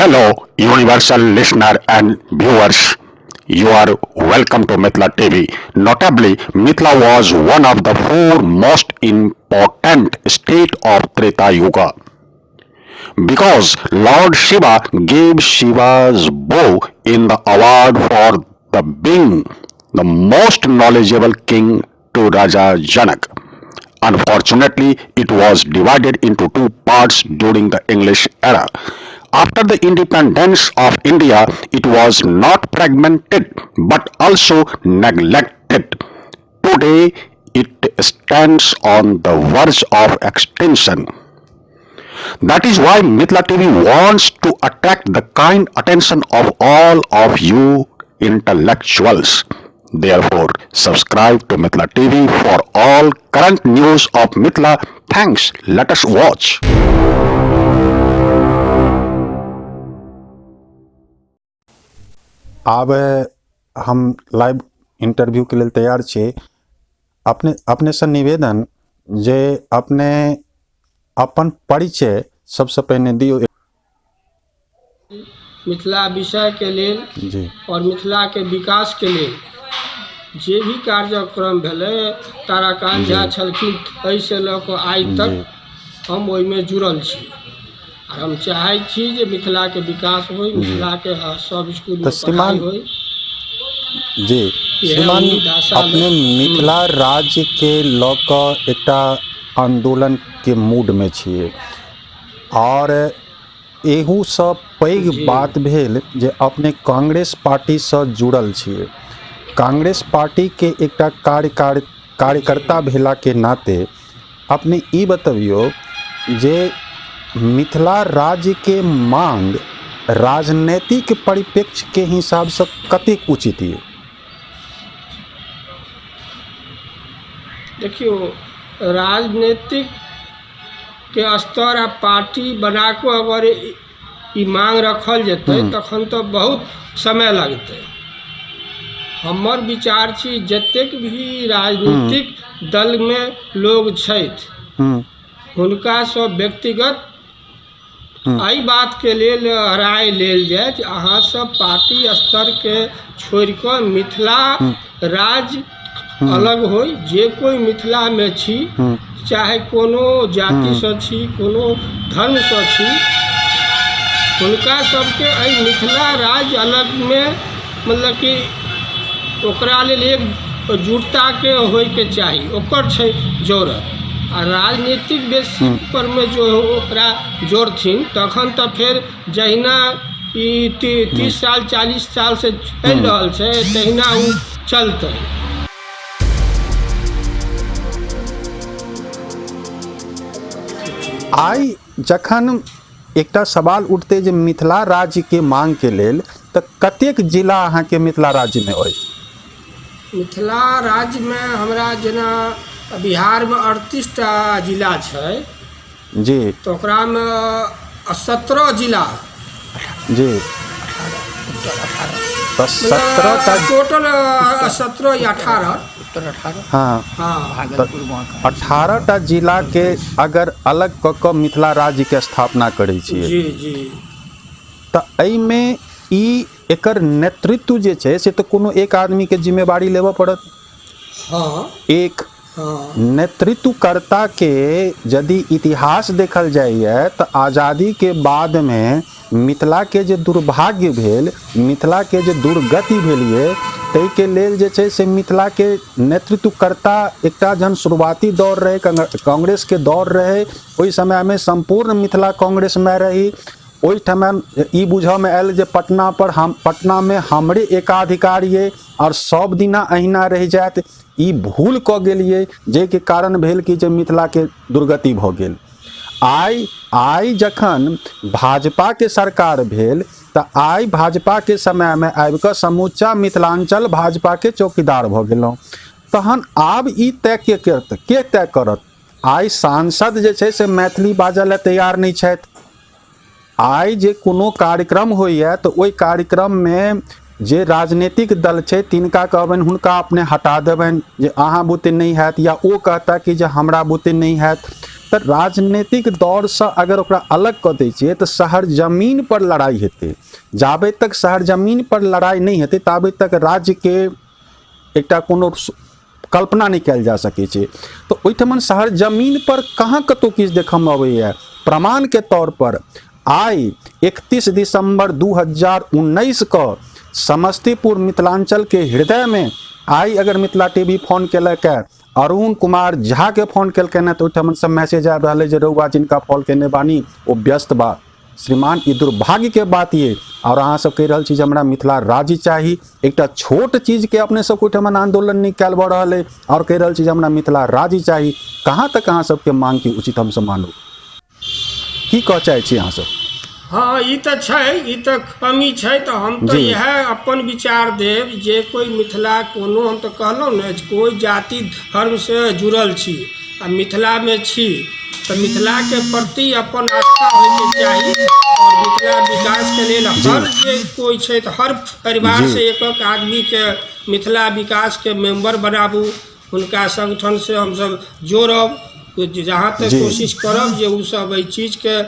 Hello, universal listener and viewers. You are welcome to Mithla TV. Notably, Mithla was one of the four most important state of Treta Yuga. Because Lord Shiva gave Shiva's bow in the award for the being the most knowledgeable king to Raja Janak. Unfortunately, it was divided into two parts during the English era. After the independence of India, it was not fragmented but also neglected. Today, it stands on the verge of extinction. That is why Mithila TV wants to attract the kind attention of all of you intellectuals. Therefore, subscribe to Mithila TV for all current news of Mithila. Thanks. Let us watch. आब हम live इंटरव्यूके लेल तैयार छी। अपने अपनेसँ निवेदन जे अपने अपन परिचय सबसँ पहिने दियौ। मिथिला विषयके लेल जी आओर मिथिलाके विकासके लेल जे भी कार्यक्रम भेलै, ताराकान्त झा छलखिन, एहिसँ लऽ कऽ आइ तक हम ओहिमे जुड़ल छी आर हम चाहै छी जे मिथिलाके विकास होइ, मिथिलाके सब इसकुलमे तऽ श्रीमान पढ़ाइ होइ। जी इएह श्रीमान, उम्मीद आशा अपने मिथिला राज्यके लऽ कऽ एकटा आन्दोलनके मूडमे छियै आओर एहूसँ पैघ बात भेल जे अपने कांग्रेस पार्टीसँ जुड़ल छियै। कांग्रेस पार्टीके एकटा कार्यकर्ता भेलाके नाते अपने ई बतबियौ जे मिथिला राज्यके मांग राजनैतिक परिप्रेक्ष्यके हिसाबसँ कतेक उचित यऽ? देखियौ, राजनीतिक के स्तर आ पार्टी बना कऽ अगर ई मांग रखल जेतै तखन तऽ बहुत समय लगतै। हमर विचार छी जतेक भी राजनीतिक दलमे लोग छथि, हुनकासँ व्यक्तिगत एहि बातके लेल राय लेल जाय जे अहाँ सब पार्टी स्तरके छोड़ि कऽ मिथिला राज्य अलग होइ। जे कोइ मिथिलामे छी, चाहे कोनो जातिसँ छी, कोनो धर्मसँ छी, हुनका सबके एहि मिथिला राज्य अलगमे मतलब कि ओकरा लेल एक जुटताके होइके चाही, ओकर छै जरूरत। आ राजनीतिक बेसी परमे जो ओकरा जोड़थिन तखन तऽ फेर जहिना ई 30 साल 40 सालसँ चलि रहल छै तहिना ओ चलतै। आइ जखन एकटा सवाल उठतै जे मिथिला राज्यके मांगके लेल, तऽ कतेक जिला अहाँके मिथिला राज्यमे अछि? मिथिला राज्यमे हमरा जेना बिहारमे 38टा जिला छै तऽ ओकरामे 17 जिला जी तऽ 17टा टोटल 17 या 18। हाँ। हाँ। तऽ 18टा जिलाके अगर अलग कऽ कऽ मिथिला राज्यके स्थापना करै छियै जी जी तऽ एहिमे ई एकर नेतृत्व जे छै से तऽ कोनो एक आदमीके जिम्मेवारी लेबऽ पड़त। एक नेतृत्वकर्ताके यदि इतिहास देखल जाइए तऽ आजादीके बादमे मिथिलाके जे दुर्भाग्य भेल, मिथिलाके जे दुर्गति भेल ये, ताहिके लेल जे छै से मिथिलाके नेतृत्वकर्ता एकटा जहन शुरुआती दौर रहै, कांग्रेसके दौर रहै, ओहि समयमे सम्पूर्ण मिथिला कांग्रेसमे रही। ओहिठाम ई बुझऽमे आयल जे पटना पर हम पटनामे हमरे एकाधिकार ये आओर सब दिना अहिना रहि जायत, ई भूल कऽ गेलियै, जाहिके कारण भेल कि जे मिथिलाके दुर्गति भऽ गेल। आइ आइ जखन भाजपाके सरकार भेल तऽ आइ भाजपाके समयमे आबि कऽ समूचा मिथिलाञ्चल भाजपाके चौकीदार भऽ गेलहुँ। तहन आब ई तय के करत, के तय करत? आइ सांसद जे छै से मैथिली बाजऽ लए तैयार नहि छथि। आइ जे कोनो कार्यक्रम होइए तऽ ओहि कार्यक्रममे जे राजनीतिक दल छै तिनका कहबनि, हुनका अपने हटा देबनि जे अहाँ बुते नहि हैत, या ओ कहता कि जे हमरा बुते नहि हैत। तऽ राजनीतिक दौरसँ अगर ओकरा अलग कऽ दै छियै तऽ शहर जमीन पर लड़ाइ हेतै। जाबे तक शहर जमीन पर लड़ाइ नहि हेतै ताबे तक राज्यके एकटा कोनो कल्पना नहि कयल जा सकै छै। तऽ ओहिठमन शहर जमीन पर कहाँ कतहु किछु देखऽमे अबैए। प्रमाणके तौर पर आइ 31 दिसंबर 2019 के समस्तीपुर मिथिलांचल के हृदय में आइ अगर मिथिला टीवी फोन केलक है, अरुण कुमार झा के फोन केलकै तऽ ओहिठमन सब मैसेज आबि रहल है जे रउआ जिनका कॉल केने बानी ओ व्यस्त बा। श्रीमान, ई दुर्भाग्य के बात ये और अहाँ सब कहि रहल छी जे हमरा मिथिला राज्य चाही। एकटा छोट चीज के अपने सब ओहिठमन आंदोलन नहि कयल भऽ रहल है और कहि रहल छी जे हमरा मिथिला राज्य चाही। कहाँ तक अहाँ सबके मांग के उचित हमसब मानू? की कह चाहै छी अहाँ सब? हँ, ई तऽ छै, ई तऽ कमी छै। तऽ हम तऽ इएह अपन विचार देब जे कोइ मिथिला कोनो, हम तऽ कहलहुँ ने, कोइ जाति धर्मसँ जुड़ल छी आ मिथिलामे छी तऽ मिथिलाके प्रति अपन आस्था होइके चाही आओर मिथिला विकासके लेल हर जे कोइ छै तऽ हर परिवारसँ एक एक आदमीके मिथिला विकासके मेम्बर बनाबू, हुनका संगठनसँ हमसभ जोड़ब, जहाँ तक कोशिश करब जे ओसभ एहि चीजके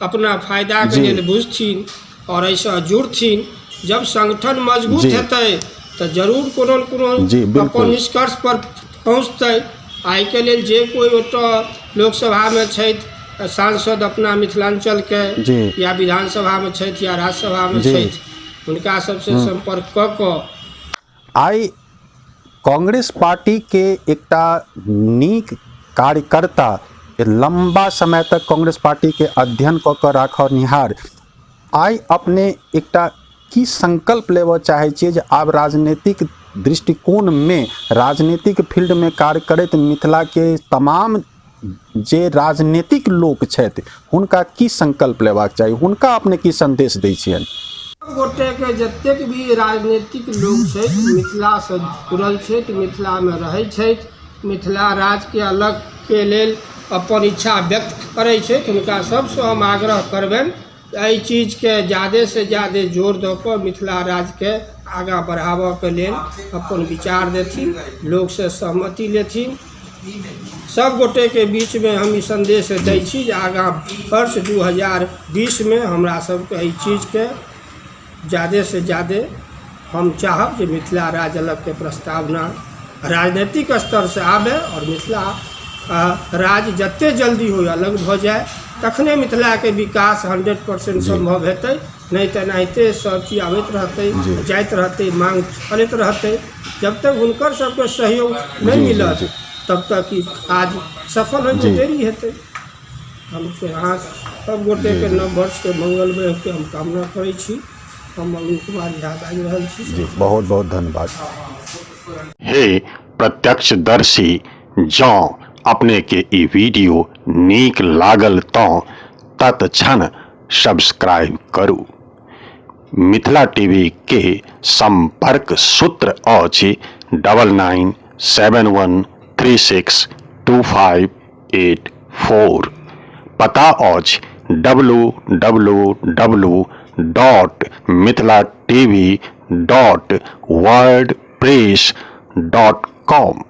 अपना फायदाके लेल बुझथिन आओर एहिसँ जुड़थिन। जब संगठन मजबूत हेतै तऽ जरूर कोनो ने कोनो अपन निष्कर्ष पर पहुँचतै। एहिके लेल जे कोइ ओतऽ लोकसभामे छथि सांसद अपना मिथिलाञ्चलके या विधानसभामे छथि या राज्यसभामे छथि, हुनका सबसँ सम्पर्क कऽ कऽ आइ कांग्रेस पार्टी के एकटा नीक कार्यकर्ता, लंबा समय तक कांग्रेस पार्टी के अध्ययन कऽ कऽ राखनिहार, आइ अपने एकटा की संकल्प लेबऽ चाहै छियै जे आब राजनीतिक दृष्टिकोणमे, राजनीतिक फील्डमे कार्य करैत मिथिलाके तमाम जे राजनीतिक लोक छथि हुनका की संकल्प लेबाक चाही, हुनका अपने की संदेश दै छियनि? गोटेके जतेक भी राजनीतिक लोक छथि, मिथिलासँ जुड़ल छथि, मिथिलामे रहै छथि, मिथिला राज्यके अलगके लेल अपन इच्छा व्यक्त करै छथि, हुनका सभसँ हम आग्रह करबनि एहि चीजके जादेसँ जादे जोर दऽ कऽ मिथिला राज्यके आगाँ बढ़ाबऽके लेल अपन विचार देथिन, लोकसँ सहमति लेथिन। सब गोटेके बीचमे हम ई सन्देश दै छी जे आगाँ वर्ष 2020मे हमरा सबके एहि चीजके जादेसँ जादे हम चाहब जे मिथिला राज्य अलगके प्रस्तावना राजनीतिक स्तरसँ आबय आओर मिथिला राज्य जते जल्दी होइ अलग भऽ जाय, तखने मिथिलाके विकास 100% सम्भव हेतै। नहि तऽ एनाहिते सब चीज आबैत रहतै, जाइत रहतै, मांग चलैत रहतै। जब तक हुनकर सबके सहयोग नहि मिलत तब तक ई काज सफल होइमे देरी हेतै। हम अहाँ सब गोटेके नव वर्षके मंगलमय के हम कामना करै छी। हम अरुण कुमार झा बाजि रहल छी। जी, बहुत बहुत धन्यवाद। हे प्रत्यक्षदर्शी, जँ अपनेके ई वीडियो नीक लागल तँ तत्क्षण सब्सक्राइब करू। मिथिला टीवी के संपर्क सूत्र अछि 9971362584। पता अछि W W W dot Mithila TV dot wordpress dot com.